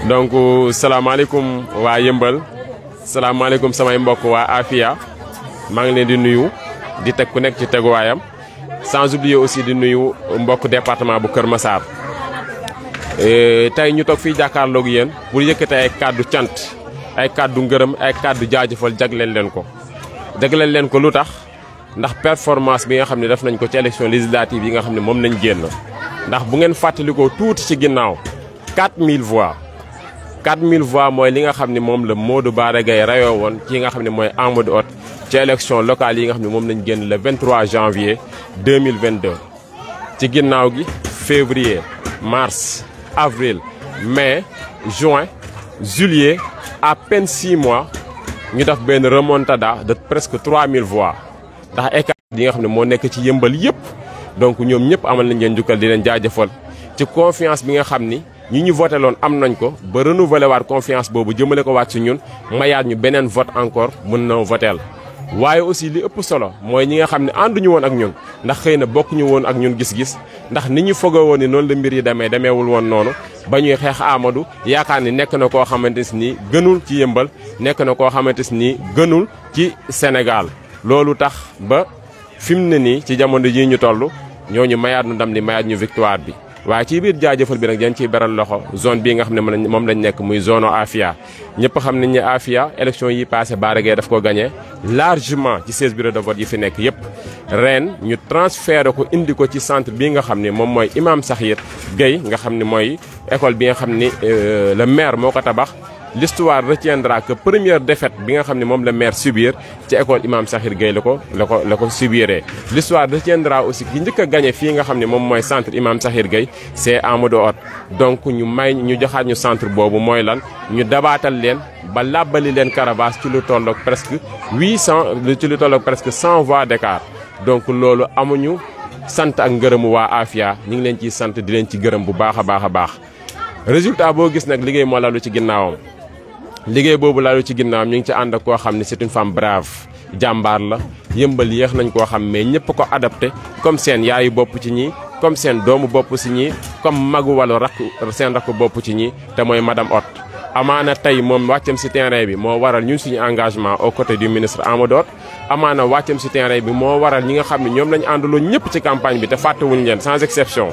donc salaamaaleykum waa Yëmbal salaamaaleykum samay mbokk waa Afia maa ngi leen di nuyu di teg ku nekk ci teguwaayam sans oublier aussi di nuyu mbokk département bu Kër Massar. tey ñu toog fii jàkkaarloog yéen pour yëkkate ay kàddu cant ay kàddu ngërëm ay kàddu jaajëfal jagleel leen ko. jagleel leen ko lu tax ndax performance bi nga xam ne def nañ ko ci élection législative yi nga xam ne moom nañ génn ndax bu ngeen fàttalikoo tuuti ci ginnaaw 4000 voix 4000 voix mooy li nga xam ne moom la Modou Bara Gaye rayoo woon ci nga xam ne mooy Amadou Hott ci élection locale yi nga xam ne moom lañ génn le 23 janvier 2022. ci ginnaaw gi février mars avril mai juin juillet à peine 6 mois ñu def benn remontada de presque 3000 voix ndax écart yi nga xam ne moo nekk ci Yëmbal yëpp donc ñoom ñëpp amal nañ leen njukkal di leen jaajëfal ci confiance bi nga xam ni ñi ñu voté loon am nañ ko ba renouveler waat confiance boobu jëmale ko waat ci ñun mayaat ñu beneen vote encore mën na voteel waaye aussi li ëpp solo mooy ñi nga xam ne ànduñu woon ak ñun ndax xëy na bokkuñu woon ak ñun gis-gis ndax ni ñu foogoo woon ni noonu la mbir yi demeewul woon noonu ba ñuy xeex Amadou yaakaar ni nekk na koo xamante ni gënul ci Yëmbal nekk na koo xamante ni gënul ci Sénégal loolu tax ba fi mu ne nii ci jamono jii ñu toll ñooñu mayaat nu ndam li mayaat ñu victoire bi. waaye ci biir jaajëfal bi nag dañ ciy beral loxo zone bii nga xam ne moom lañ nekk muy zone Afia ñëpp xam nañ ne Afia élection yi passé Bara Gaye daf ko gagné largement ci 16 bureaux de vote yi fi nekk yëpp. ren ñu transféré ko indi ko ci centre bii nga xam ne moom mooy Imam Sakhir Gueye nga xam ne mooy école bi nga xam ni le maire moo ko tabax. L'histoire retiendra que première défaite bi nga xam ne moom la maire subir ci école Imam Sakhir Gueye la ko subiree. L'histoire retiendra aussi ki njëkk a gagné fii nga xam ne moom mooy centre Imam Sakhir Gueye c'est Amadou Hott donc ñu joxaat ñu centre boobu mooy lan ñu dabaatal leen ba làbbali leen Caravage ci lu tolloog presque 100 voix d'écart donc loolu amuñu sant ak ngërëmu waa Afia ñu ngi leen ciy sant di leen ci gërëm bu baax a baax a baax résultat boo gis nag liggéey moo lalu ci ginnaawam. liggéey boobu laalu ci ginnaawam ñu ngi ci ànd ak koo xam ne c'est une femme brave jàmbaar la Yëmbal yéex nañ koo xam mais ñëpp ko adapté comme seen yaayu bopp ci ñii comme seen doomu bopp ci ñii comme magu wala seen rakk bopp ci ñii te mooy madame Hott. amaana tey moom wàccam ci terrain bi moo waral ñun suñu engagement aux côtés du ministre Amadou Hott amaana wàccam ci terrain bi moo waral ñi nga xam ne ñoom lañu àndaloon ñëpp ci campagne bi te fàttewuñu leen sans exception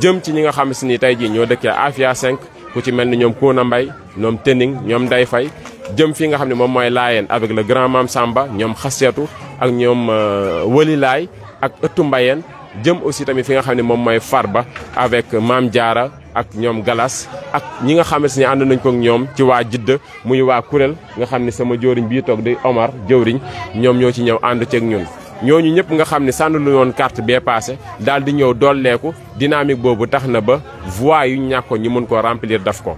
jëm ci ñi nga xam si ni tey jii ñoo dëkkee Afia 5 ku ci mel ni ñoom Kouna Mbaye ñoom Tening ñoom Nday Faye jëm fii nga xam ne moom mooy Laayeen avec le grand Mam Samba ñoom Xaseetu ak ñoom Wali Laay ak ëttu Mbayeen jëm aussi tamit fi nga xam ne moom mooy Farba avec Maam Diarra ak ñoom Galas ak ñi nga xamante ni ànd nañ ko ak ñoom ci waa Jidda muy waa kuréel nga xam ne sama jëwriñ bii toog di Omar jëwriñ ñoom ñoo ci ñëw ànd ceeg ñun. ñooñu ñëpp nga xam ne sànni lu woon carte bee passé daal di ñëw dolleeku dynamique boobu tax na ba voix yu ñàkkoon ñu mën koo remplir daf ko.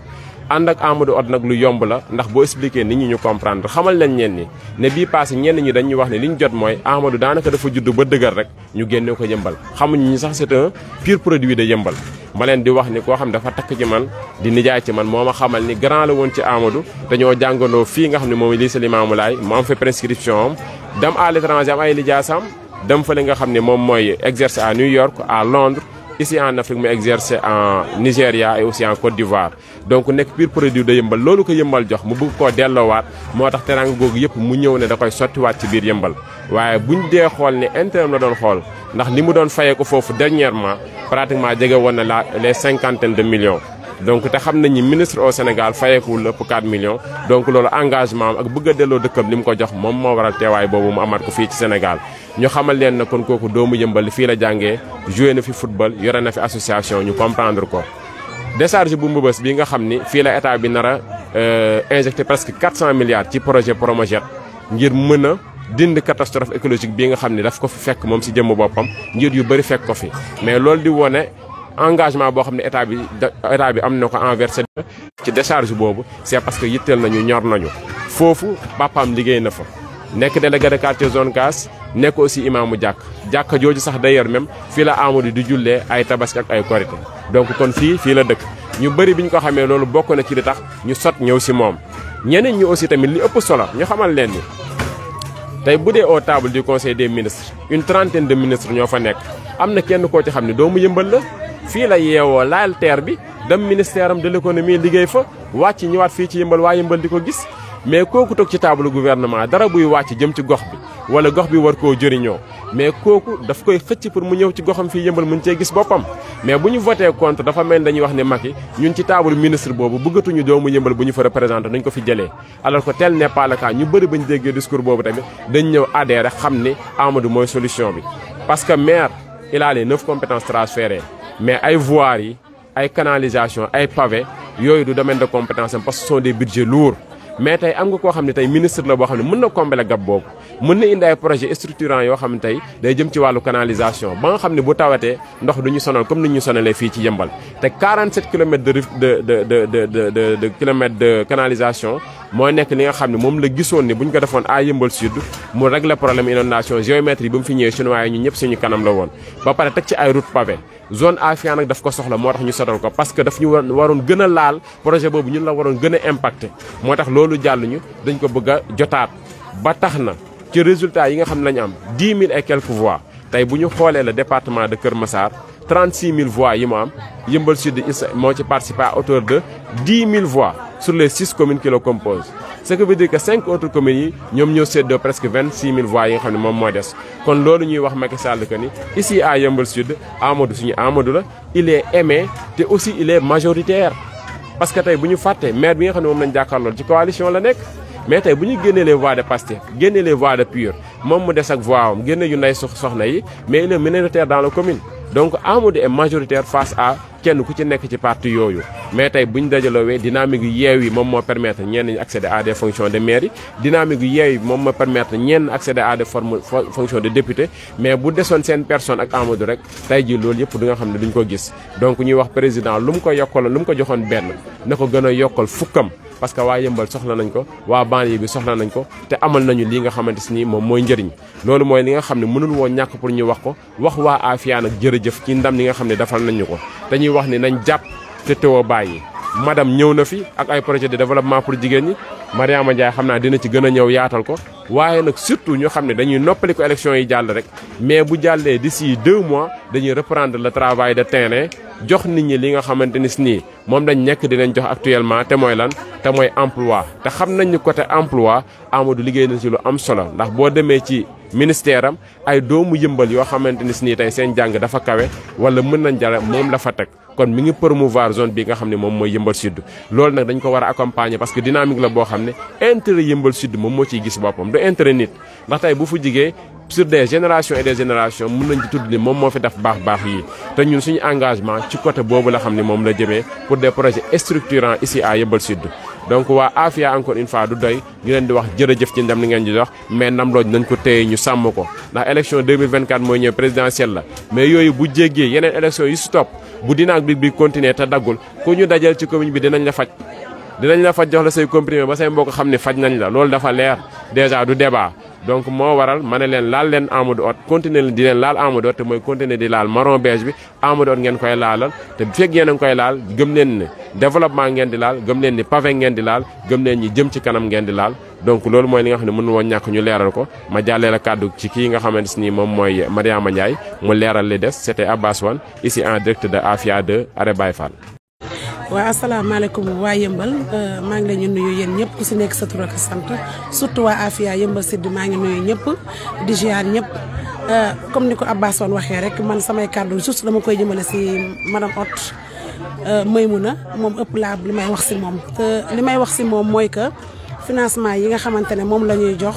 ànd ak Amadou Hott nag lu yomb la ndax boo expliqué nit ñi ñu comprendre xamal leen ñeen ni ne bii passé ñenn ñi dañuy wax ne li ñu jot mooy Amadou daanaka dafa judd ba dëgër rek ñu génne ko Yëmbal xamuñu ñi sax c'est un pur produit de Yëmbal. ma leen di wax ni koo xam dafa takk ci man di nijaay ci man moo ma xamal ni grand la woon ci Amadou dañoo jàngandoo fii nga xam ne moom lycée Limamoulaye mu am fa prescription am dem à l'étranger am ay lijaasam dem fa li nga xam ne moom mooy exercer à New York à Londres ici en Afrique mu exercer en Nigéria et aussi en Côte d'Ivoire donc nekk pur produit de Yëmbal loolu ko Yëmbal jox mu bëgg koo delloowaat moo tax teranga googu yëpp mu ñëw ne da koy sottiwaat ci biir Yëmbal waaye buñ dee xool ne interne la doon xool ndax li mu doon fayee ko foofu dernièrement pratiquement jege woon na les 50 de millions donc te xam nañu ministre au Sénégal fayeekuwul ëpp 4 millions donc loolu engagement am ak bëgg a delloo dëkkam li mu ko jox moom moo waral teewaay boobu mu amaat ko fii ci Sénégal ñu xamal leen na kon kooku doomu Yëmbal fii la jàngee joué na fi football yore na fi association ñu comprendre ko décharge bu Mbëbës bi nga xam ni fii la état bi nar a injecté presque 400 milliards ci projet Promojet ngir mën a dindi catastrophe écologique bii nga xam ni daf ko fi fekk moom si jëmm boppam ngir yu bëri fekk ko fi mais loolu di wone engagement boo xam ne état bi am na ko envers ci décharge boobu c'est parce que yitteel nañu ñor nañu foofu papaam liggéey na fa nekk délégué de quartier zone Case nekk aussi imaamu jàkka jooju sax d'ailleurs même fii la Amadou di jullee ay tabaski ak ay korité donc kon fii la dëkk ñu bëri bi ñu ko xamee loolu bokk na ci li tax ñu sot ñëw si moom ñeneen ñi aussi tamit li ëpp solo ñu xamal leen ni tey bu dee au table du conseil des ministres une trentaine de ministres ñoo fa nekk am na kenn koo ci xam ne doomu Yëmbal la fii la yeewoo laal terre bi dem ministère am de l'économie liggéey fa wàcc ñëwaat fii ci yëmbal waa yëmbal di ko gis mais kooku toog ci table gouvernement dara buy wàcc jëm ci gox bi wala gox bi war koo jëriñoo mais kooku daf koy xëcc pour mu ñëw ci goxam fii yëmbal mën cee gis boppam mais bu ñu voté contre dafa mel dañuy wax ne Macky ñun ci table ministre boobu bëggatuñu doomu yëmbal bu ñu fa représenté dañ ko fi jëlee alors que tel n'est pas le cas ñu bëri bañ déggee discours boobu tamit dañ ñëw adhéré xam ni Amadou mooy solution bi parce que maire il a les 9 compétences transférées mais ay voiries yi ay canalisation ay pavé yooyu du domaine de compétence am parce que ce sont des budgets lourds mais tey am nga koo xam ne tey ministre la boo xam ne mën na combler gap boobu mën na indi ay projet structurant yoo xam ne tey day jëm ci wàllu canalisation ba nga xam ne bu tawatee ndox du ñu sonal comme ni ñu sonalee fii ci yëmbal te 47 kilomètres de kilomètres de canalisation mooy nekk li nga xam ne moom la gisoon ni bu ñu ko defoon à yëmbal sud mu régler problème inondation géomètre yi ba mu fi ñëwee chinois yi ñu ñëpp suñu kanam la woon ba pare teg ci ay route pavé zone Afia nag daf ko soxla moo tax ñu sotal ko parce que daf ñu waroon gën a laal projet boobu ñun la waroon gën a impacté moo tax loolu jàll ñu dañ ko bëgg a jotaat ba tax na ci résultat yi nga xam ne lañu am 10 000 et quelques voix tey bu ñu xoolee le département de Kër Massar 36 000 voix yi mu am Yeumbeul Sud moo ci participé à hauteur de 10 000 voix sur les 6 communes qui le composent ce qui veut dire que 5 autres communes yi ñoom ñoo séddoo presque 26 000 voix yi nga xam ne moom moo des kon loolu ñuy wax Macky Sall que ni ici à Yeumbeul Sud Amadou suñu Amadou la il est aimé te aussi il est majoritaire parce que tey bu ñu fàttee maire bi nga xam ne moom lañ jàkkaarlool ci coalition la nekk mais tey bu ñu génnee les voix de Pastef génnee les voix de PUR moom mu des ak voix am génne yu nday soxna yi mais il est minoritaire dans la commune donc Amadou est majoritaire face à kenn ku ci nekk ci parti yooyu mais tey bu ñu dajaloowee dynamique yu yeew yi moom moo permettre ñenn ñi accéder à des fonctions de mairie dynamique yu yeew yi moom moo permettre ñenn accéder à des fonctions de député mais bu desoon seen personne ak Amadou rek tey jii loolu yëpp du nga xam ne duñ ko gis donc ñuy wax président lu mu ko yokkaloon lu mu ko joxoon benn na ko gën a yokkal fukkam parce que waa yëmbal soxla nañ ko waa banlieue bi soxla nañ ko te amal nañu lii nga xamante si nii moom mooy njëriñ loolu mooy li nga xam ne mënul woon ñàkk pour ñu wax ko wax waa Afia nag jërëjëf ci ndam li nga xam ne defal nañu ko dañuy wax ni nañ jàpp te teewoo bàyyi madame ñëw na fi ak ay projet de développement pour jigéen ñi Mariama Ndiaye xam naa dina ci gën a ñëw yaatal ko waaye nag surtout ñu xam ne dañuy noppali ko élection yi jàll rek mais bu jàllee d'ici 2 mois dañuy reprendre le travail de terrain jox nit ñi li nga xamante ni si nii moom dañ nekk dinañ jox actuellement te mooy lan te mooy emploi te xam nañ ni côté emploi Amadou liggéey na ci lu am solo ndax boo demee ci ministère am ay doomu yëmbal yoo xamante ni si nii tey seen jàng dafa kawe wala mën nañ jara moom la fa teg kon mi ngi promouvoir zone bi nga xam ne moom mooy Yeumbeul Sud loolu nag dañ ko war a accompagner parce que dynamique la boo xam ne intérêt Yeumbeul Sud moom moo ciy gis boppam du intérêt nit ndax tey bu fu jigee sur des générations et des générations mën nañ ci tudd ni moom moo fi def baax yi te ñun suñu engagement ci côté boobu la xam ne moom la jëmee pour des projets structurants ici à Yeumbeul Sud donc waa Afia encore une fois du doy ñu leen di wax jërëjëf ci ndam li ngeen di jox mais ndam loolu nañ ko téye ñu sàmm ko ndax élection 2024 mooy ñëw présidentielle la mais yooyu bu jéggee yeneen élection yi si topp bu dynamique bi continuer te daggul ku ñu dajal ci commune bi dinañ la faj jox la say comprimé ba say mbokk xam ne faj nañ la loolu dafa leer déjà du débat donc moo waral ma ne leen laal leen Amadou Hott continuer leen di leen laal Amadou Hott te mooy continuer di laal marron beige bi Amadou Hott ngeen koy laalal te bu fekk yéen a ngi koy laal gëm leen ne développement ngeen di laal gëm leen ni pavé ngeen di laal gëm leen ñi jëm ci kanam ngeen di laal donc loolu mooy li nga xam ne mënu woon ñàkk ñu leeral ko ma jàllee la kàddu ci kii nga xamante ni moom mooy Mariama Ndiaye mu leeral li des c'était Abbas Wane ici en direct de Afia 2 arrêt Baye Fall. waaw asalaamaaleykum waa Yeumbeul maa ngi leen di nuyu yéen ñëpp ku si nekk sa tur ak sant surtout waa Afia Yeumbeul Sud maa ngi nuyu ñëpp di ziar ñëpp comme ni ko Abbas Wane waxee rek man samay kàddu juste dama koy jëmale si madame Hott Maymouna moom ëpp laa li may wax si moom te li may wax si moom mooy que financement yi nga xamante ne moom la ñuy jox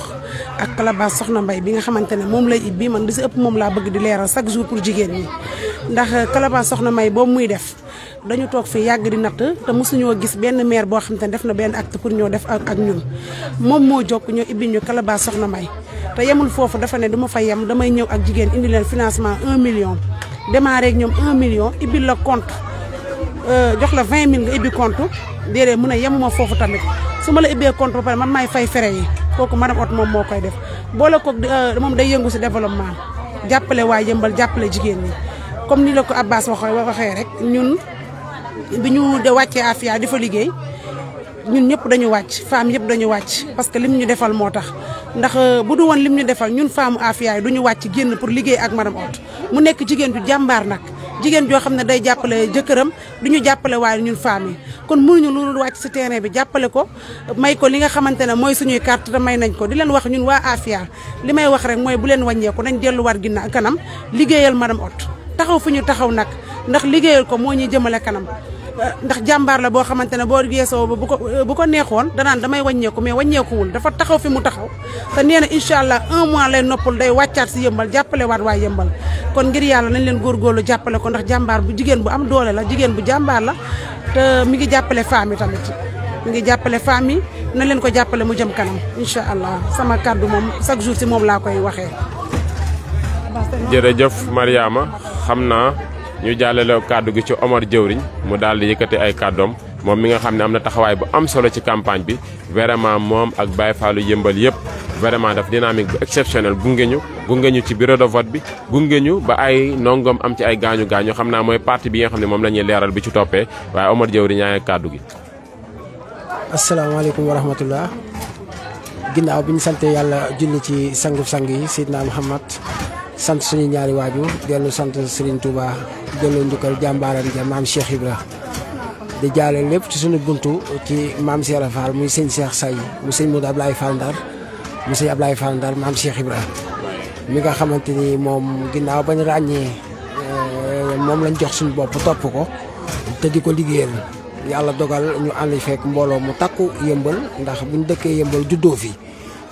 ak calebasse Soxna Mbay bi nga xamante ne moom lay ibbi man di si ëpp moom laa bëgg di leeral chaque jour pour jigéen ñi ndax calebasse Soxna Mbay boobu muy def dañu toog fi yàgg di natt te mosuñoo gis benn maire boo xamante ne def na benn acte pour ñoo def ak ñun moom moo jokk ñoo ibbi ñu calebasse Soxna Mbay te yemul foofu dafa ne du ma fa yem damay ñëw ak jigéen indi leen financement 1 million démarré ak ñoom 1 million ibbi la compte jox la 20 000 nga ibbi compte déedéet mu ne yemuma foofu tamit su ma la ibbee compte ba pare man maay fay fere yi kooku madame Hott moom moo koy def boole ko moom day yëngu si développement jàppale waa Yeumbeul jàppale jigéen ñi comme ni la ko Abbas waxee rek ñun bi ñu de wàccee Afia di fa liggéey ñun ñëpp dañu wàcc femme yëpp dañu wàcc parce que lim ñu defal moo tax ndax bu du woon lim ñu defal ñun femme Afia yi duñu wàcc génn pour liggéey ak madame Hott mu nekk jigéen ju jàmbaar nag jigéen joo xam ne day jàppale jëkkëram du ñu jàppale waaye ñun femmes yi kon mënuñu lu wàcc si terrain bi jàppale ko may ko li nga xamante ne mooy suñuy carte te may nañ ko di leen wax ñun waa Afia li may wax rek mooy bu leen wàññeeku nañ delluwaat ginnaaw kanam liggéeyal madame Hott taxaw fu ñu taxaw nag ndax liggéeyal ko moo ñuy jëmale kanam ndax jàmbaar la boo xamante ne boo geesoo ba bu ko neexoon danaan damay wàññeeku mais wàññeekuwul dafa taxaw fi mu taxaw te nee na incha allah 1 mois lay noppal day wàccaat si yëmbal jàppale waat waa yëmbal kon ngir yàlla nañ leen góorgóorlu jàppale ko ndax jàmbaar bu jigéen bu am doole la jigéen bu jàmbaar la te mi ngi jàppale femme yi tamit mi ngi jàppale femme yi na leen ko jàppale mu jëm kanam incha allah sama kàddu moom chaque jour si moom laa koy waxee. jërëjëf Mariama xam naa ñu jàllale kàddu gi ci Omar jëwriñ mu daal di yëkkati ay kàddoom moom mi nga xam ne am na taxawaay bu am solo ci campagne bi vraiment moom ak Baye Fallou yëmbal yëpp vraiment daf dynamique bu exceptionnel gunge ñu ci bureau de vote bi gunge ñu ba ay nongom am ci ay gaañu xam naa mooy parti bi nga xam ne moom la ñuy leeral bi ci toppee waaye Omar jëwriñ yaa ngi kàddu gi. asalaamaaleykum wa rahmatullah ginnaaw bi ñu sante yàlla julli ci sangu-sang yi Seydina Muhammad sant suñu ñaari waajur dellu sant Serigne Touba dellu njukkal jàmbaaram ja maam Cheikh Ibra di jaale lépp ci suñu buntu ci maam Cheikh Fall muy sëñ Cheikh Say mu sëñ Modou Ablaye Fall Ndar mu sëñ Ablaye Fall Ndar maam Cheikh Ibra mi nga xamante ni moom ginnaaw bañ ràññee moom lañ jox suñu bopp topp ko te di ko liggéeyal yàlla dogal ñu ànd fekk mbooloo mu takku yëmbal ndax buñ dëkkee yëmbal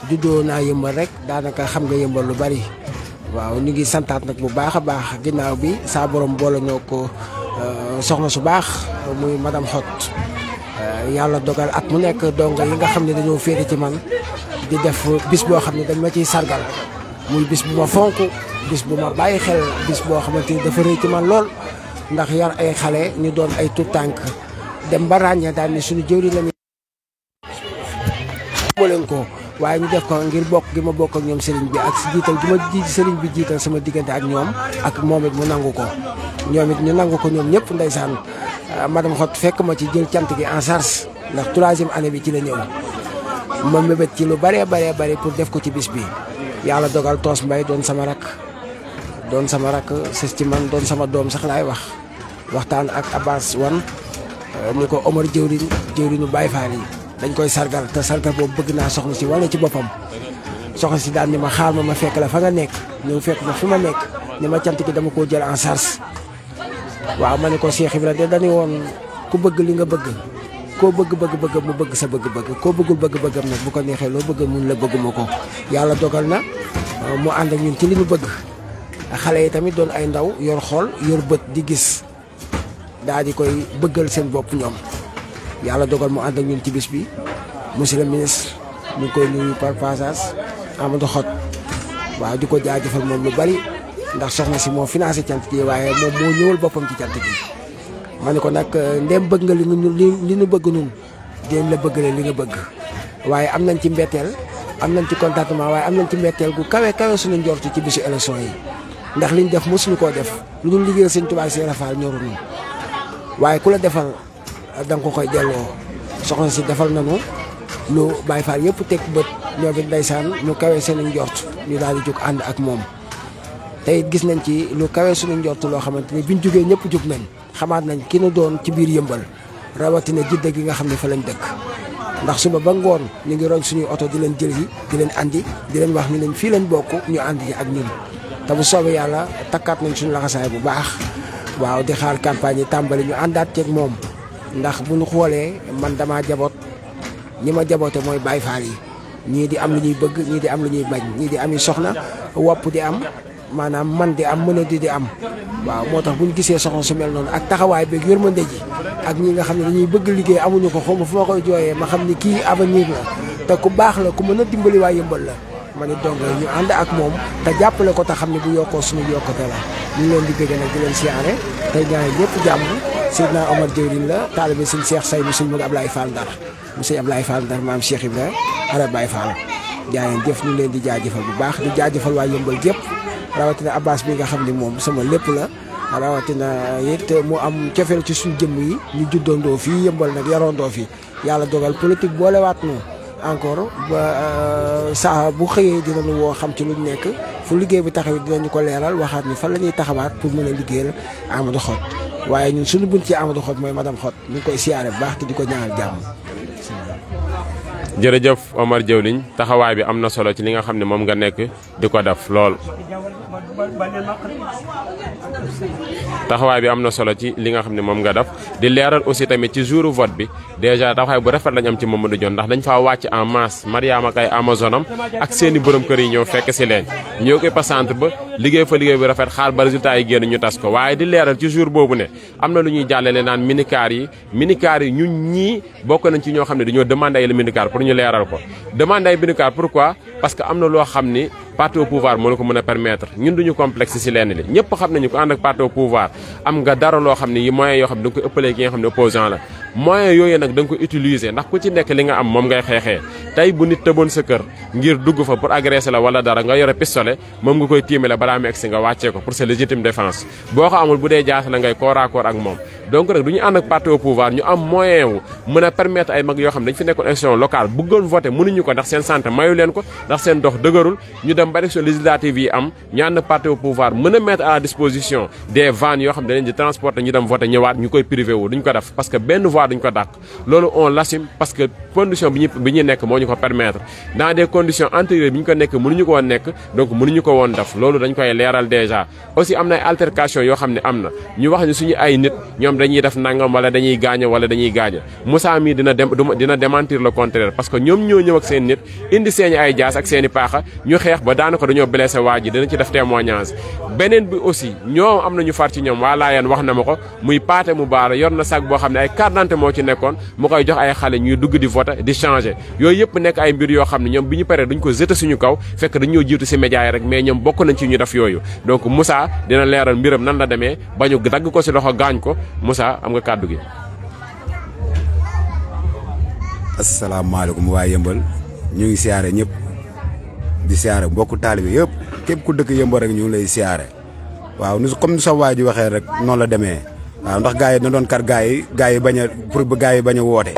juddoo naa yëmbal rek daanaka xam nga yëmbal lu bari waaw ñu ngi santaat nag bu baax a baax ginnaaw bi saa borom boole ñoo ko soxna su baax muy madame Hott yàlla dogal at mu nekk donga yi nga xam ne dañoo féete ci man di def bis boo xam ne dañ ma ciy sargal muy bis bu ma fonk bis bu ma bàyyi xel bis boo xamante ni dafa rëy ci man lool ndax yar ay xale ñu doon ay tout tànk dem ba ràññee daal ni suñu jëwri lañu leen ko waaye ñu def ko ngir bokk gi ma bokk ak ñoom sëriñ bi ak jiital gi ma sëriñ bi jiital sama diggante ak ñoom ak moom it mu nangu ko ñoom it ñu nangu ko ñoom ñëpp ndeysaan madame Hott fekk ma ci jël cant gi en charge ndax 3e année bi ci la ñëw ma mébét ci lu bëree pour def ko ci bis bi yàlla dogal Toos Mbay doon sama rak sës ci man doon sama doom sax laay waxtaan ak Abbas Wan ni ko Omar jëwriñu Baye Fall yi dañ koy sargal te sargal boobu bëgg naa soxna si wane ci boppam soxna si daal ni ma xaar ma fekk la fa nga nekk ñëw fekk ma fi ma nekk ni ma cant gi dama koo jël en charge waaw ma ne ko Cheikh Ibra de dañu woon ku bëgg li nga bëgg koo bëgg mu bëgg sa bëgg-bëgg koo bëggul bëgg-bëggam nag bu ko neexee loo bëgg mun la bëgguma ko yàlla dogal na mu ànd ak ñun ci li ñu bëgg xale yi tamit doon ay ndaw yor xool yor bët di gis daal di koy bëggal seen bopp ñoom yàlla dogal mu ànd ak ñun ci bis bi monsieur le ministre ñu ngi koy nuyu par passage Amadou Hott waaw di ko jaajëfal moom lu bari ndax soxna si moo financé cant gi waaye moom moo ñëwal boppam ci cant gi ma ne ko nag ndéem bëgg nga li ñu bëgg nun dinañ la bëggale li nga bëgg waaye am nañ ci mbetteel am nañ ci contentement waaye am nañ ci mbetteel gu kawe suñu njortu ci bisu élection yi ndax liñ def mosuñu koo def lu dul liggéeyal sëñ Tuubaa Cheikh Fall ñorul waaye ku la defal da nga ko koy delloo soxna si defal nañu lu Baye Fall yëpp teg bët ñoo it ndeysaan ñu kawe seen njort ñu daal di jóg ànd ak moom te it gis nañ ci lu kawe suñu njort loo xamante ni biñ jógee ñëpp jóg nañ xamaat nañ ki nu doon ci biir yëmbal rawatina jidda gi nga xam ne fa lañ dëkk ndax suba ba ngoon ñu ngi roñ suñuy oto di leen jël yi di leen andi di leen wax ni leen fii lañ bokk ñu ànd ji ak ñun te bu soobee yàlla takkaat nañ suñu laxasaay bu baax waaw di xaar campagne yi tàmbali ñu àndaat ceeg moom ndax bu ñu xoolee man damaa jaboot ñi ma jaboote mooy Baye Fall yi ñii di am lu ñuy bëgg ñii di am lu ñuy bañ ñii di ami soxna wopp di am maanaam man di am mën di am waaw moo tax bu ñu gisee soxna su mel noonu ak taxawaay beeg yërmande ji ak ñi nga xam ne dañuy bëgg liggéey amuñu ko xaw ma fu ma koy jooyee ma xam ni kii avenir la te ku baax la ku mën a dimbali waa yëmbal la ma ni donc ñu ànd ak moom te jàppale ko te xam ne bu yokkoo suñu yokkute la ñu leen di bëgg nag di leen siyaare tey ñaare ñëpp jàmm Seydina Omar jëwriñ la taalibe sëñ Cheikh Say mu sëñ Modou Ablaye Fall Ndar mu sëñ Ablaye Fall Ndar maam Cheikh Ibra ara Baye Fall jaayeen jëf ñu leen di jaajëfal bu baax di jaajëfal waa yëmbal gépp rawatina Abbas bi nga xam ne moom sama lépp la rawatina it mu am cofeel ci suñu jëmm yi ñu juddoondoo fii yëmbal nag yaroondoo fi yàlla dogal politique boolewaat nu encore ba saa bu xëyee dinañu woo xam ci luñ nekk fu liggéey bi taxaw dinañu ko leeral waxaat ni fan la ñuy taxawaat pour mën a liggéeyal Amadou Hott waaye ñun suñu bunt ci Amadou Hott mooy madame Hott ñu ngi koy siyaare bu baax te di ko ñaanal jàmm. jërëjëf Omar Diawligne taxawaay bi am na solo ci li nga xam ne moom nga nekk di ko def lool. taxawaay bi am na solo ci li nga xam ne moom nga def di leeral aussi tamit ci jouru vote bi déjà taxawaay bu rafet lañ am ci Mamadou Dione ndax dañ faa wàcc en masse Mariama ak ay amazonam ak seeni borom kër yi ñëw fekk si leen ñoo koy passante ba liggéey fa liggéey bu rafet xaar ba résultat yi génn ñu tas ko waaye di leeral ci jour boobu ne am na lu ñuy jàllale naan minicar yi ñun ñii bokk nañ ci ñoo xam ne dañoo demandé ay minicar pour ñu leeral ko demandé ay minicar pourquoi parce que am na loo xam ni parti au pouvoir moo la ko mën a permettre ñun duñu complexe si lenn li ñëpp xam nañu ko ànd ak parti au pouvoir am nga dara loo xam ne yi moyens yoo xam ne da nga koy ëppalee ki nga xam ne opposant la moyens yooyu nag da nga ko utiliser ndax ku ci nekk li nga am moom ngay xeexee tey bu nit tëboon sa kër ngir dugg fa pour agresser la wala dara nga yore pistolet moom nga koy tiimale balaa mu egsi nga wàccee ko pour sa légitime défense boo ko amul bu dee jaas la ngay corps à corps ak moom donc nag du ñu ànd ak parti au pouvoir ñu am moyen wu mën a permettre ay mag yoo xam ne dañu fi nekkoon élection locale bëggoon voter mënuñu ko ndax seen santé mayu leen ko ndax seen dox dëgërul ñu dem ba élection législative yi am ñu ànd ak parti au pouvoir mën a mettre à la disposition des vannes yoo xam ne dañ di transporter ñu dem voter ñëwaat ñu koy privé wu duñ ko def parce que benn voix duñ ko dàq loolu on l'assume parce que condition bi ñu nekk moo ñu ko permettre dans des conditions antérieures bi ñu ko nekk mënuñu ko woon nekk donc mënuñu ko woon def loolu dañ koy leeral déjà aussi am na ay altercation yoo xam ne am na ñu wax ni suñu ay nit ñoom dañuy def nangam wala dañuy gaaño Moussa mii dina démentir le contraire parce que ñoom ñoo ñëw ak seen nit indi seeni ay jaas ak seeni paaxa ñu xeex ba daanaka dañoo blessé waa ji dina ci def témoignage beneen bi aussi ñoom am na ñu far ci ñoom waa Laayeen wax na ma ko muy paate mu baara yor na sac boo xam ne ay carte d'identité moo ci nekkoon mu koy jox ay xale ñuy dugg di voter di changer yooyu yëpp nekk ay mbir yoo xam ne ñoom bi ñu paree duñ ko jeter suñu kaw fekk dañoo jiitu ci média yi rek mais ñoom bokk nañ ci ñu def yooyu donc Moussa dina leeral mbiram nan la demee ba ñu dagg ko ci loxo gaañ ko Moussa am nga kàddu gi. asalaamaaleykum waa Yëmbal ñu ngi siyaare ñëpp di siyaare mbokku taalibe yëpp képp ku dëkk Yëmbal rek ñu ngi lay siyaare waaw comme ni sa waay ji waxee rek noonu la demee waaw ndax gars yi na doon kar gars yi bañ a pour gars yi bañ a woote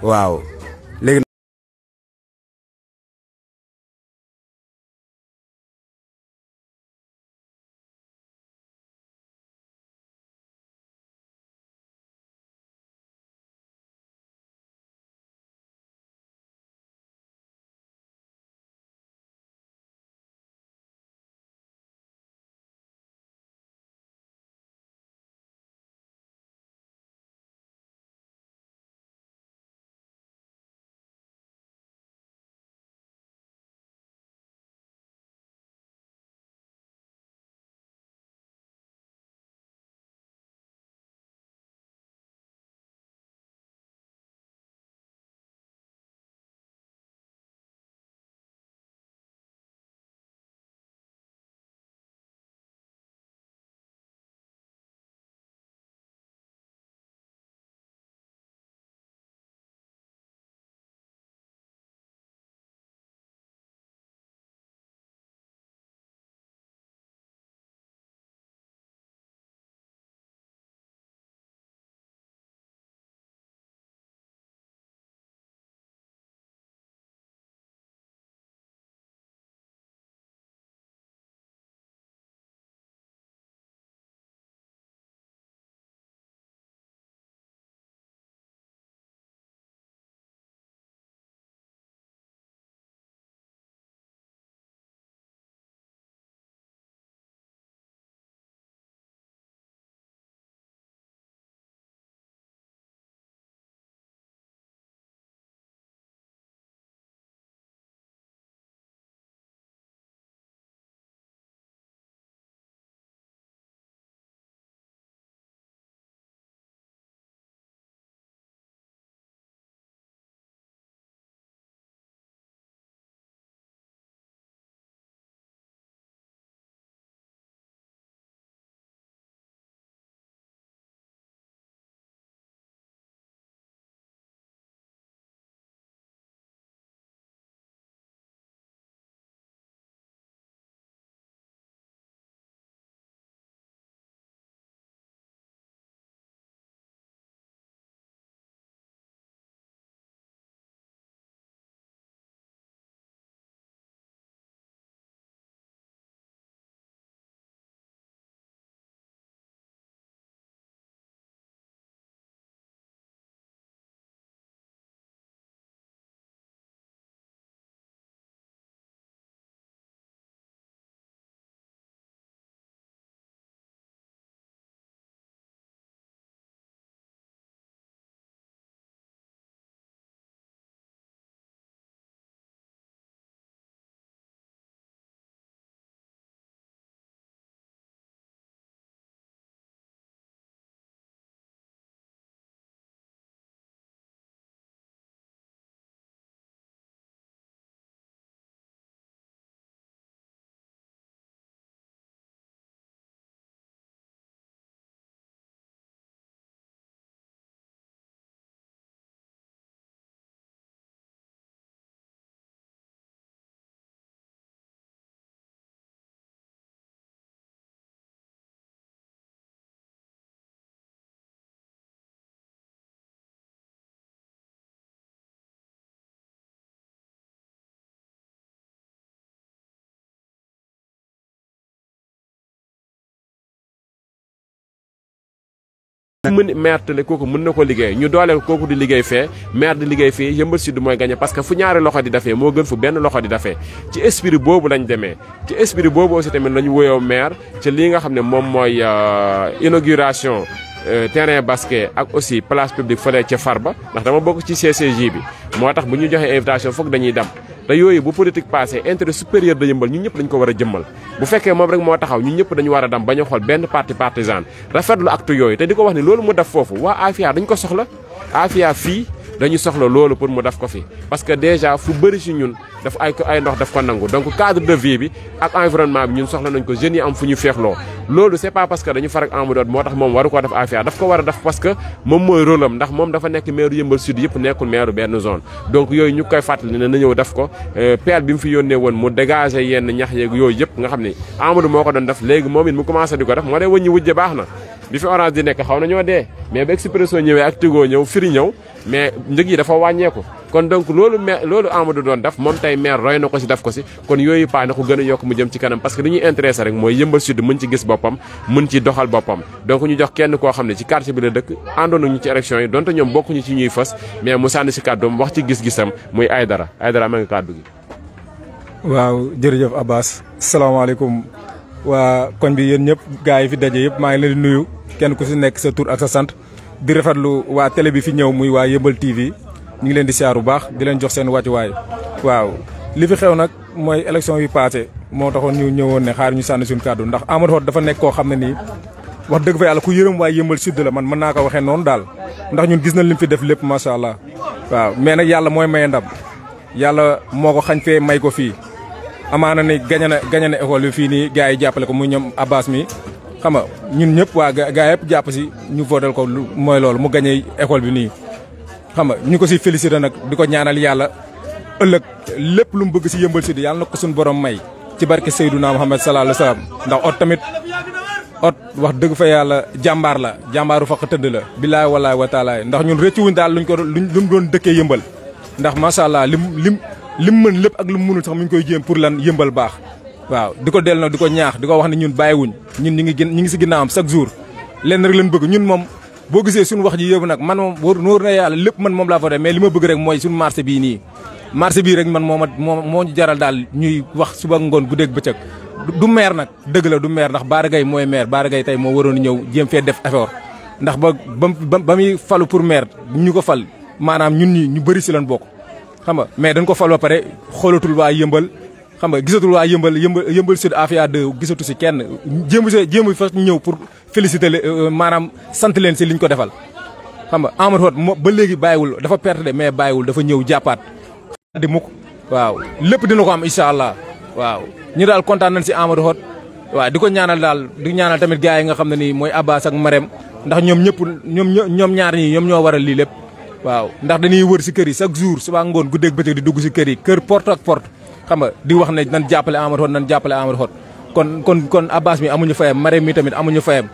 waaw léegi mën maire tele kooku mën na ko liggéey ñu dooleel kooku di liggéey fee maire di liggéey fii Yeumbeul Sud mooy gagné parce que fu ñaari loxo di defee moo gën fu benn loxo di defee ci esprit boobu lañ demee ci esprit boobu aussi tamit lañu woyoo maire ci lii nga xam ne moom mooy inauguration terrain basket ak aussi place publique fële ca Farba ndax dama bokk ci CCJ bi moo tax bu ñu joxee invitation foog dañuy dem te yooyu bu politique passé intérêt supérieur de Yeumbeul ñun ñëpp dañ ko war a jëmmal bu fekkee moom rek moo taxaw ñun ñëpp dañu war a dem bañ a xool benn parti partisan rafetlu acte yooyu te di ko wax ni loolu mu def foofu waa Afia dañ ko soxla Afia fii dañu soxla loolu pour mu def ko fi parce que déjà fu bëri si ñun daf ay ndox daf ko nangu donc cadre de vie bi ak environnement bi ñun soxla nañ ko jeunes yi am fu ñu feexloo loolu c'est pas parce que dañu far ak Amadou Hott moo tax moom waru koo def Afia daf ko war a def parce que moom mooy rôle am ndax moom dafa nekk maire Yeumbeul Sud yëpp nekkul maire benn zone donc yooyu ñu koy fàttali ne na ñëw def ko peel bi mu fi yónnee woon mu dégager yenn ñax yeeg yooyu yëpp nga xam ne Amadou moo ko doon def léegi moom it mu commencé di ko def moo dee wëññi wujje baax na bi fi orange di nekk xaw na ñoo dee mais ba Expresso ñëwee ak Tigo ñëw Free ñëw mais njëg yi dafa wàññeeku kon donc loolu Amadou doon def moom tey maire roy na ko si def ko si kon yooyu paa na ko gën a yokk mu jëm ci kanam parce que li ñuy intéressé rek mooy Yeumbeul Sud mën ci gis boppam mën ci doxal boppam donc ñu jox kenn koo xam ne ci quartier bi la dëkk àndoon nañu ci élection yi donte ñoom bokkuñu ci ñuy fës mais mu sànni si kàddoom wax ci gis-gisam muy Aïdara ma nga kàddu gi. waaw jërëjëf Abbas salaamaaleykum waa koñ bi yéen ñëpp gars yi fi daje yëpp maa ngi leen di nuyu kenn ku si nekk sa tur ak sa sant di rafetlu waa télé bi fi ñëw muy waa Yeumbeul TV ñu ngi leen di siyaar bu baax di leen jox seen wàccuwaay waaw li fi xew nag mooy élection yu passé moo taxoon ñu ñëwoon ne xaar ñu sànni suñu kàddu ndax Amadou Hott dafa nekk koo xam ne nii wax dëgg fa yàlla ku yërëm waa Yeumbeul Sud la man mën naa ko waxee noonu daal ndax ñun gis nañ li mu fi def lépp macha allah waaw mais nag yàlla mooy maye ndam yàlla moo ko xañ fee may ko fii amaana ni gañe na école bi fii nii gars yi jàppale ko muy ñoom Abbas mi xam nga ñun ñëpp waa gars yëpp jàpp si ñu votel ko mooy loolu mu gañe école bi nii xam nga ñu ko si félicité nag di ko ñaanal yàlla ëllëg lépp lu mu bëgg si Yeumbeul Sud yàlla na ko suñu borom may ci barke Seydouna Muhammad sallallahu alayhi wa sallam ndax Hott tamit Hott wax dëgg fa yàlla jàmbaar la jàmbaaru faq tëdd la billaay wallaay wa taala ndax ñun rëccu wuñ daal luñ doon dëkkee Yeumbeul ndax macha allah lim mën lépp ak lu mu mënul sax mu ngi koy jéem pour lan Yeumbeul baax waaw di ko del na di ko ñaax di ko wax ne ñun bàyyiwuñ ñun ñi ngi si ginnaawam chaque jour lenn rek lañ bëgg ñun moom boo gisee suñu wax ji yëpp nag man moom wóor na yàlla lépp man moom laa fa def mais li ma bëgg rek mooy suñu marché bii nii marché bii rek man moo ñu jaral daal ñuy wax suba ngoon guddeeg bëccëg du maire nag dëgg la du maire ndax Bara Gaye mooy maire Bara Gaye tey moo waroon ñëw jéem fee def effort ndax ba muy falu pour maire ñu ko fal maanaam ñun ñi ñu bëri si lan bokk xam nga mais dañ ko fal ba pare xoolatul waa Yeumbeul xam nga gisatul waa Yeumbeul Sud Afia 2 gisatu si kenn jéem fa ñëw pour féliciter maanaam sant leen si liñ ko defal xam nga Amadou Hott ba léegi bàyyiwul dafa perte de mais bàyyiwul dafa ñëw jàppaat di mukk waaw lépp dina ko am incha allah waaw ñu daal kontaan nañ si Amadou Hott waaw di ko ñaanal daal di ñaanal tamit gars yi nga xam ne nii mooy Abbas ak Marème ndax ñoom ñaar ñii ñoom ñoo waral lii lépp waaw ndax dañuy wër si kër yi chaque jour suba ngoon guddeeg bëccëg di dugg si kër yi kër porte ak porte xam nga di wax ne nan jàppale Amadou Hott kon Abbas mi amuñu fayam Marème mi tamit amuñu fayam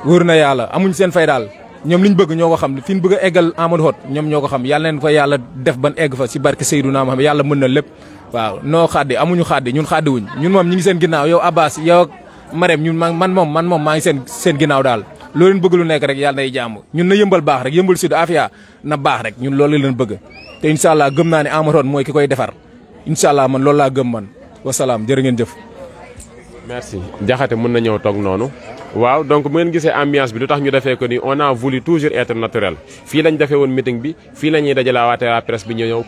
wóor na yàlla amuñu seen fay daal ñoom liñ bëgg ñoo ko xam fi ñu bëgg a eggal Amadou Hott ñoom ñoo ko xam yàlla leen fa yàlla def ban egg fa si barke Seydouna Muhammad yàlla mën na lépp waaw noo xaddi amuñu xaddi ñun xaddi wuñ ñun moom ñi ngi seen ginnaaw yow Abbas yow ak Marème ñun man moom maa ngi seen ginnaaw daal loolu leen bëgg lu nekk rek yàlla nay jàmm ñun na Yeumbeul baax rek Yeumbeul Sud Afia na baax rek ñun loolu leen bëgg te incha allah gëm naa ne Amadou Hott mooy ki koy defar incha allah man loolu laa gëm man wasalaam jërë ngeen jëf. merci Diakhaté mën na ñëw toog noonu. waaw donc bu ngeen gisee ambiance bi lu tax ñu defee ko ni on a voulu toujours être naturel fii lañ defee woon meeting bi fii la ñuy dajalawaatee waa presse bi ñëw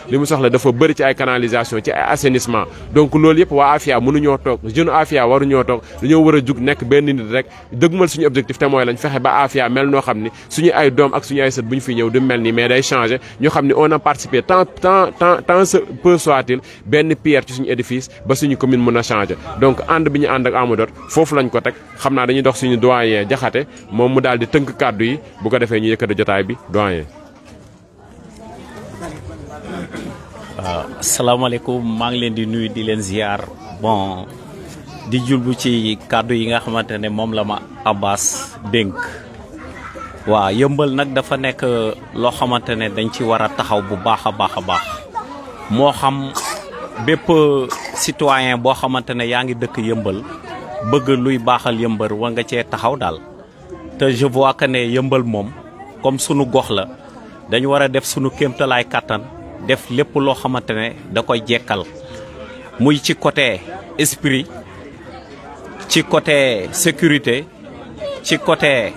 li mu soxla dafa bëri ci ay canalisation ci ay assainissement donc loolu yëpp waa Afia mënuñoo toog jeune Afia waruñoo toog dañoo war a jug nekk benn nit rek dëgmal suñu objectif te mooy lañ fexe ba Afia mel noo xam ni suñu ay doom ak suñu ay sët bu ñu fi ñëw du mel ni mais day changer ñu xam ni on a participé tant peu soit-il benn pierre ci suñu édifice ba suñu commune mën a changer donc ànd bi ñu ànd ak Amadou Hott foofu lañ ko teg xam naa dañuy dox suñu doyen Jaxate moom mu daal di tënk kàddu yi bu ko defee ñu yëkkati jotaay bi doyen. waaw asalaamaaleykum maa ngi leen di nuyu di leen ziar bon di julbu ci kàddu yi nga xamante ne moom la ma Abbas dénk waaw yëmbal nag dafa nekk loo xamante ne dañ ci war a taxaw bu baax a baax a baax moo xam bépp citoyen boo xamante ne yaa ngi dëkk yëmbal bëgg luy baaxal yëmbal war nga cee taxaw daal te je vois que ne yëmbal moom comme sunu gox la dañu war a def sunu kéemtalaay kàttan def lépp loo xamante ne da koy jekkal muy ci côté esprit ci côté sécurité ci côté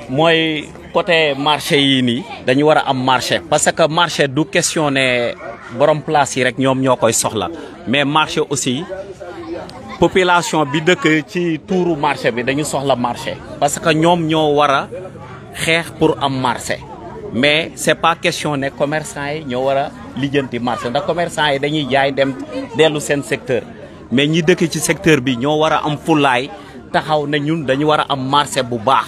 mooy côté marché yii nii dañu war a am marché parce que marché du question ne borom place yi rek ñoom ñoo koy soxla mais marché aussi population bi dëkk ci tuuru marché bi dañu soxla marché parce que ñoom ñoo war a xeex pour am marché mais c'est pas question ne commerçant yi ñoo war a lijjanti marché ndax commerçant yi dañuy jaay dem dellu seen secteur mais ñi dëkk ci secteur bi ñoo war a am fulaay taxaw ne ñun dañu war a am marché bu baax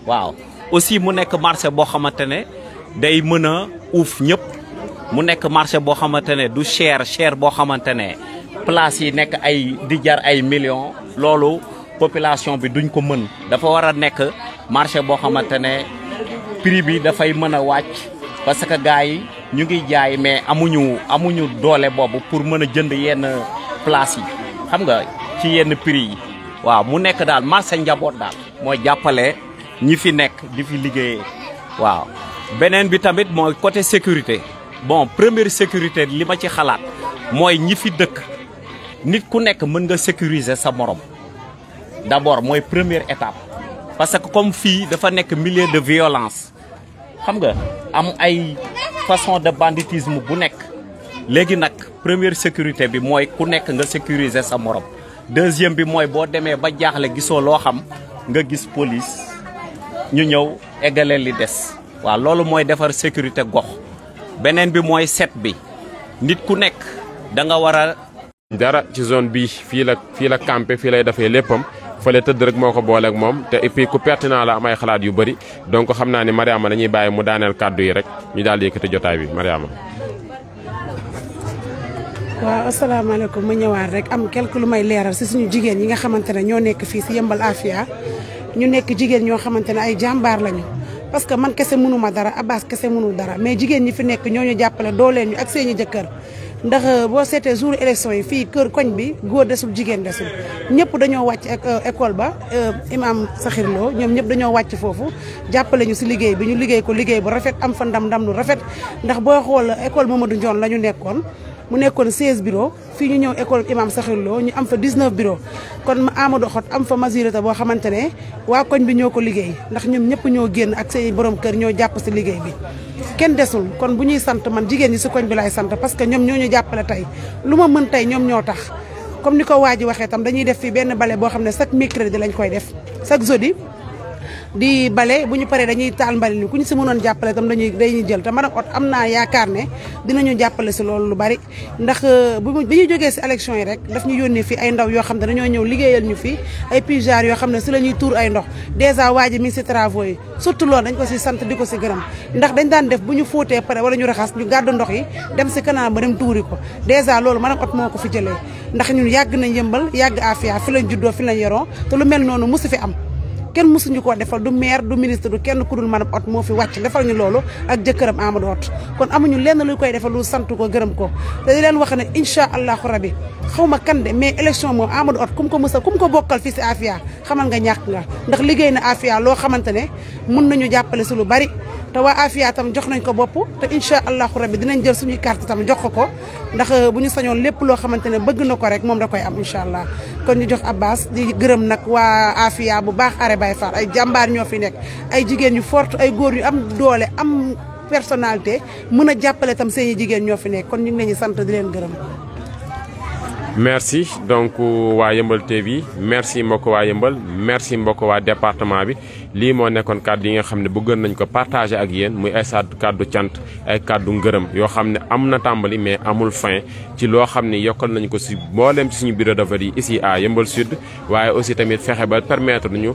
waaw aussi mu nekk marché boo xamante ne day mën a uuf ñëpp mu nekk marché boo xamante ne du cher boo xamante ne place yi nekk ay di jar ay millions loolu population bi duñ ko mën dafa war a nekk marché boo xamante ne prix bi dafay mën a wàcc parce que gars yi ñu ngi jaay mais amuñu doole boobu pour mën a jënd yenn place yi xam nga ci yenn prix yi waaw mu nekk daal marché njaboot daal mooy jàppale ñi fi nekk di fi liggéeyee waaw beneen bi tamit mooy côté sécurité bon première sécurité li ma ci xalaat mooy ñi fi dëkk nit ku nekk mën nga sécuriser sa morom d'abord mooy première étape parce que comme fii dafa nekk milieu de violence xam nga am ay façon de banditisme bu nekk léegi nag première sécurité bi mooy ku nekk nga sécuriser sa morom deuxième bi mooy boo demee ba jaaxle gisoo loo xam nga gis police ñu ñëw eggale li des waaw loolu mooy defar sécurité gox beneen bi mooy set bi nit ku nekk da nga war a dara ci zone bi fii la campé fii lay defee léppam fële tëdd rek moo ko booleeg moom te et puis ku pertinent la am ay xalaat yu bëri donc xam naa ni Mariama dañuy bàyyi mu daaneel kàddu yi rek ñu daal di yëkkati jotaay bi Mariama. waaw asalaamaaleykum ma ñëwaat rek am quelque lu may leeral si suñu jigéen yi nga xamante ne ñoo nekk fii si Yeumbeul Afia ñu nekk jigéen ñoo xamante ne ay jàmbaar lañu parce que man kese mënuma dara Abbas kese mënul dara mais jigéen ñi fi nekk ñoo ñu jàppale dooleel ñu ak seeni jëkkër ndax boo seetee jour élection yi fii kër koñ bi góor desul jigéen desul ñëpp dañoo wàcc école ba imam Sakhir Lo ñoom ñëpp dañoo wàcc foofu jàppale ñu si liggéey bi ñu liggéey ko liggéey bu rafet am fa ndam lu rafet ndax boo xool école Mamadou Ndione la ñu nekkoon mu nekkoon 16 bureau fii ñu ñëw école imam Sakhir Lo ñu am fa 19 bureau kon Amadou Hott am fa majorité boo xamante ne waa koñ bi ñoo ko liggéey ndax ñoom ñëpp ñoo génn ak seen borom kër ñoo jàpp si liggéey bi kenn desul kon bu ñuy sant man jigéen ñi si koñ bi laay sant parce que ñoom ñoo ñu jàppale tey lu ma mën tey ñoom ñoo tax comme ni ko waa ji waxee tam dañuy def fii benn bale boo xam ne chaque mercredi lañ koy def chaque jeudi di bale bu ñu paree dañuy taal mbali ni ku ñu si mënoon jàppale tam dañuy jël te madame Hott am naa yaakaar ne dinañu jàppale si loolu lu bari ndax bi ñu jógee si élection yi rek daf ñu yónnee fii ay ndaw yoo xam ne dañoo ñëw liggéeyal ñu fii ay puisards yoo xam ne si la ñuy tuur ay ndox dèjà waa ji mi ngi si travaux yi surtout loolu dañ ko si sant di ko si gërëm ndax dañ daan def bu ñu fóotee pare wala ñu raxas ñu gàddu ndox yi dem si canal ba dem tuuri ko dèjà loolu madame Hott moo ko fi jëlee ndax ñun yàgg nañ Yeumbeul yàgg Afia fi lañ juddoo fi lañ yoroo te lu mel noonu mosu fi am kenn mësuñu koo defal du maire du ministre du kenn ku dul madame Hott moo fi wàcc defal ñu loolu ak jëkkëram Amadou Hott kon amuñu lenn lu koy defal lu sant ko gërëm ko te di leen wax ne incha allahu rabi xaw ma kan de mais élection moom Amadou Hott kum ko bokkal fii si Afia xamal nga ñàkk nga ndax liggéey na Afia loo xamante ne mun nañu jàppale si lu bari te waa Afia tam jox nañ ko bopp te incha allahu rabi dinañ jël suñuy carte tam jox ko ndax bu ñu sañoon lépp loo xamante ne bëgg na ko rek moom da koy am incha allah kon ñu jox Abbas di gërëm nag waa Afia bu baax Are Baye Fall ay jàmbaar ñoo fi nekk ay jigéen yu forte ay góor yu am doole am personnalité mën a jàppale tam seen i jigéen ñoo fi nekk kon ñu ngi leen di sant di leen gërëm. merci donc waa Yeumbeul TV merci mbokk waa Yeumbeul merci mbokk waa département bi lii moo nekkoon kàddu yi nga xam ne bëggoon nañ ko partager ak yéen muy ay kàddu cant ay kàddu ngërëm yoo xam ne am na tàmbali mais amul fin ci loo xam ne yokkal nañ ko si mboolem ci suñu bureau de vote yi ici à Yeumbeul Sud waaye aussi tamit fexe ba permettre ñu